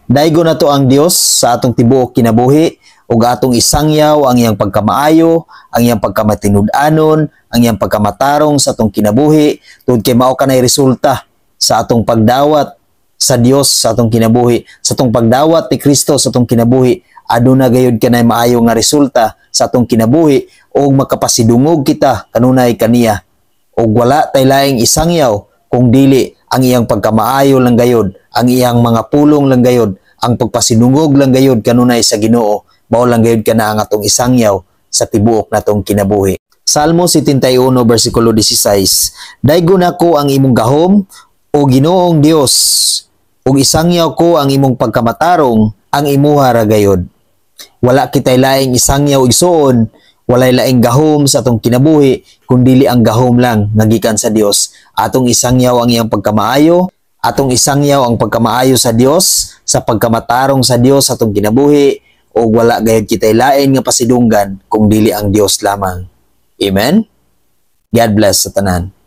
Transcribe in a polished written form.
Daygon nato ang Dios sa atong tibuok kinabuhi ug atong isangyaw ang iyang pagkamaayo, ang iyang pagkamatinud-anon, ang iyang pagkamatarong sa atong kinabuhi, tungod kay mao kanay resulta sa atong pagdawat sa Dios sa atong kinabuhi, sa atong pagdawat ni Kristo sa atong kinabuhi. Aduna gayud kanay maayo nga resulta sa atong kinabuhi ug makapasidungog kita kanunay kaniya. Ug wala tay laing isangyaw kung dili ang iyang pagkamaayo lang gayod, ang iyang mga pulong lang gayod, ang pagpasidungog lang gayod kanunay sa Ginoo. Mao lang gayod kana ang atong isangyaw sa tibuok natong kinabuhi. Salmo 71 versikulo 16. Daygon nako ang imong gahom, o Ginoong Dios, ug isangyaw ko ang imong pagkamatarong, ang imuha ra gayod. Wala kitay laing isangyaw, igsuon, walay laing gahom sa atong kinabuhi kun dili ang gahom lang nga gikan sa Dios. Atong isangyaw ang iyang pagkamaayo, atong isangyaw ang pagkamaayo sa Dios, sa pagkamatarong sa Dios sa atong kinabuhi, ug wala gayud kitay lain nga pasidunggan kung dili ang Dios lamang. Amen. God bless sa tanan.